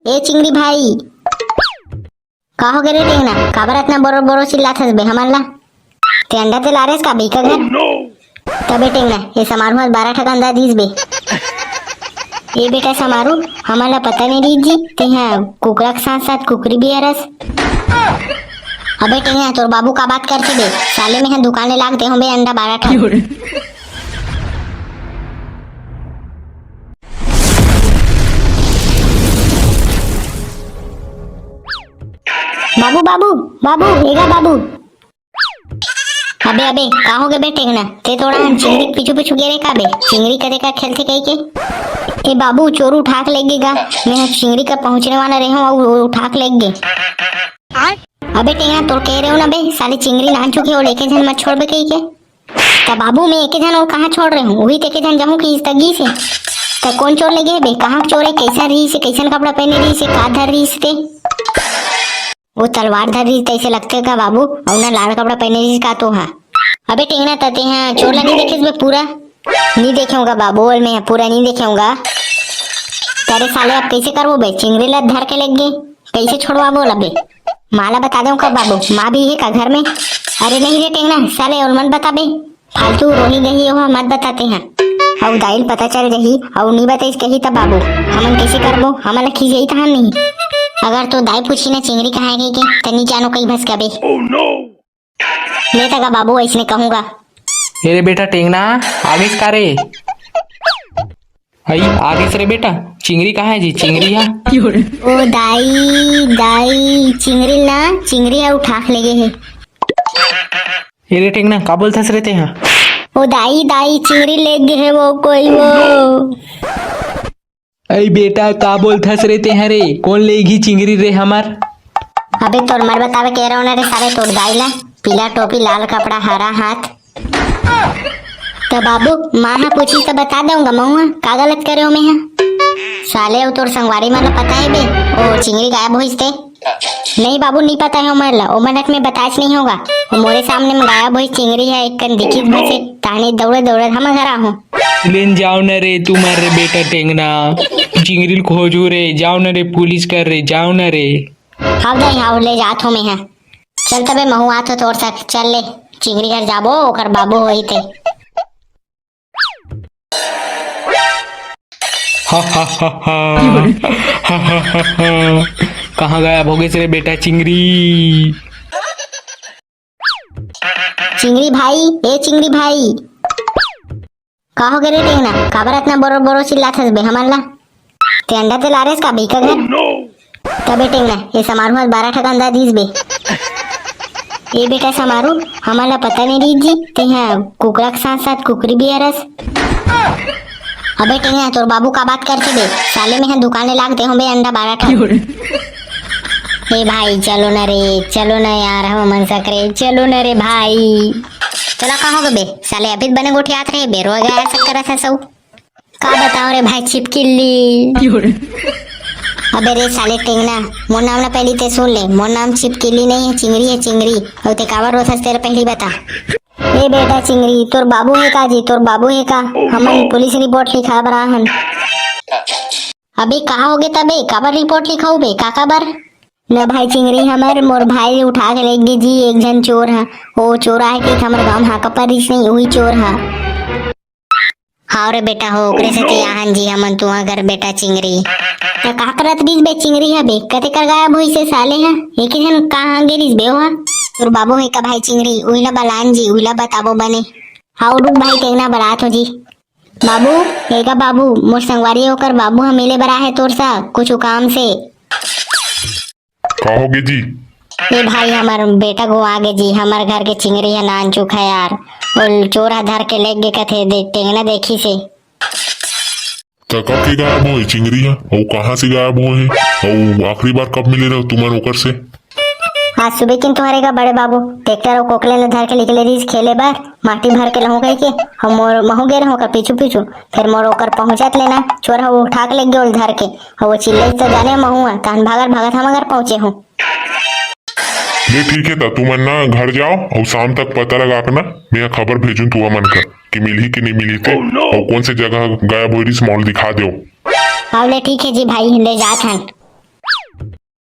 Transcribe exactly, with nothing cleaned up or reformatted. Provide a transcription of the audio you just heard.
ए चिंगरी भाई, का हो गे रे टेंगना? काबर अतना बोरो बोरो चिल्लात हस बे हमन ला? ते अंडा ते लारेस का बे का घर? तबे टेंगना, ये समारू ह बारह ठक अंडा दीस बे। ए बेटा समारू, हमन ला पता नहीं रहिस जी, ते ह कुकरा के साथ साथ कुकरी भी हरस। अबे टेंगना, तोर बाबू का बात करथे बे? साले में ह दुकान ले लाग दे हों बे अंडा बारह ठक। बाबू, बाबू, बाबू, एगा बाबू। अबे, अबे, का हो गे बे टेंगना? ते थोड़ा हम चिंगरी के पीछू पीछू गे रे का बे? चिंगरी कते का खेलथे कहि के? ए बाबू, चोर उठा के लेगे गा। मैं ह चिंगरी का पहुंचने वाला रहे हूँ, अउ उठा के लेगे। अबे टेंगना, तोर कहे रहे हो ना बे, साले चिंगरी नान चुके हो, लेके झन मत छोड़बे कहि के। त बाबू, मैं एके झन अउ कहाँ छोड़ रहे हूँ? वही ते एके झन जाहूँ कि इस तगी से। त कौन चोर लेगे हे बे? कहाँ के चोर है? कैसन रही से? कैसन कपड़ा पहने रही से? का धर रही से ते? वो तलवार धर रही तैसे लगथे का बाबू? अउ ना लाल कपड़ा पहने रही का तो हा? अबे टेंगना, तते हा चोर ला नहीं देखे बे पूरा? नहीं देखे होगा बाबू, बोल मैं पूरा नहीं देखे होगा। तेरे साले अब कैसे करबो बे? चिंगरी ला धर के लेगे, कैसे छोड़वाबो ला बे? माँ ला बता दे का बाबू? माँ भी है का घर में? अरे नहीं रे टेंगना, साले और मन बता बे। फालतू रोही गही ओहा मत बताते हैं। अउ दाई ल पता चल जही, अउ नी बताइस कही त बाबू, हमन कैसे करबो? हमन ल खिसियाई तहां नहीं। अगर तो दाई पूछी ना चिंगरी कहाँ है कहि के, त नी जानो कही भस कबे। ले तगा बाबू, ऐसने कहूंगा। ए रे बेटा टेंगना, आगेस का रे? अई, आगेस रे बेटा, चिंगरी कहाँ है जी? चिंगरी हा? ओ दाई, दाई, चिंगरी ना, चिंगरी हा उठा के लेगे हे। ए रे टेंगना, का बोलथस रे तेहा? ओ दाई, दाई, चिंगरी लेगे हे वो कोई वो। अई बेटा, का बोलथस रे तेहा रे? कौन लेगी चिंगरी रे हमर? अबे तोर मर बतावे के रहो ना रे सारे तोर दाई ला। पीला टोपी, लाल कपड़ा, हरा हाथ। त बाबू, माँ हा पूछी त बता दूंगा महुआ, का गलत करे हो मैं हा? साले, अउ तोर संगवारी मन ला पता है बे, ओ चिंगरी गायब होइस ते? नहीं बाबू, नहीं पता है ओमन ला, ओमन के मैं बताच नहीं होगा। ओ मोरे सामने में गायब होइस चिंगरी हा, एक कन दिखिस बसे, ताने दौड़े दौड़े हम घर आहूँ। लेन जाओ न रे, तुमर रे बेटा टेंगना, चिंगरी ल खोजू रे, जाओ न रे, पुलिस कर रे, जाओ न रे। हाव दाई, हाव, ले जात हो मैं हा। चल तबे महू आत हो तोर साथ, चल ले, चिंगरी घर जाबो, ओकर बाबू होही ते। हा, हा, हा, हा। हा, हा, हा, हा। कहाँ गायब हो गइस रे बेटा चिंगरी? चिंगरी भाई, ए चिंगरी भाई। का हो गे रे टेंगना? काबर अतना बोरो बोरो चिल्लात हस बे हमन ला? ते अंडा ते लारेस का बे का घर? तबे टेंगना, ये समारू ह बारह ठक अंडा दीस बे। ए बेटा समारू, हमन ला पता नहीं रहिस जी, ते ह कुकरा के साथ साथ कुकरी भी हरस। अबे टेंगना, तोर बाबू का बात करथे बे? साले में ह दुकान ले लाग दे हों बे अंडा बारह ठक। ए भाई, चलो ना रे, चलो ना यार, हम मन सकरे, चलो ना रे भाई। चला का हो गे बे? साले अभी बने गोठियात रहे बे, रोए गया ऐसा करत है सब। का बताओ रे भाई छिपकिल्ली। अबे रे साले टेंगना, मोर नाम ना पहली ते सुन ले, मोर नाम छिपकिल्ली नहीं है, चिंगरी है, चिंगरी। अउ ते काबर रोथस तेरे पहली बता। ए बेटा चिंगरी, तोर बाबू है का जी, तोर बाबू है का? हमन पुलिस रिपोर्ट लिखा बर आहन। अबे का हो गे तबे, काबर रिपोर्ट लिखाऊ बे, का काबर? न भाई चिंगरी हमर, मोर भाई उठा के ले गे जी, एक झन चोर हा। ओ चोर आए के हमर गांव में हाका पर रिस नहीं, वही चोर हा। हाव रे बेटा हो, ओकरे सेती आहन जी हमन तुहा घर बेटा चिंगरी। त का करत रिस बे चिंगरी हा बे? कते कर गायब होइस हे साले हा? एके झन कहाँ गे रिस बे ओहा? तोर बाबू हे का भाई चिंगरी? उहिला बलान जी, उहिला बताबो बने। हाव रुक भाई, टेंगना बलात हो जी। बाबू, एगा बाबू, मोर संगवारी ओकर बाबू ह मिले बर आहे तोर सा, कुछ काम से। का हो गे जी? ए भाई, हमर बेटा गो आ गे जी, हमर घर के चिंगरी ह नानचुक है यार। ओ चोर ह धर के लेग गे कथे, दे, टेंगना देखी से। त कब के गायब होए चिंगरी ह? अउ कहाँ से गायब होए हे? अउ आखिरी बार कब मिले रहो तुमन ओकर से? आज सुबह किन तुहरे का बड़े बाबू ट्रैक्टर अउ कोकले ल धर के निकले रहिस खेले बर, माटी भर के लहूं कहिके। हम मोर महू गे रहूं ओकर पीछू पीछू, फिर मोर ओकर पहुंचत लेना चोर ह उठा के लेग गे ओल धर के। अउ वो चिल्ले तो जाने महू ह, तहन भागत भागत हम अगर पहुंचे हूं। ले ठीक है, त तुमन ना घर जाओ अउ शाम तक पता लगा के ना, मैं खबर भेजूं तुमन का कि मिलही कि नहीं मिलही ते, अउ कौन से जगह गायब हो रही, माहौल दिखा दो। हाँ ले ठीक है जी भाई, ले जात हन।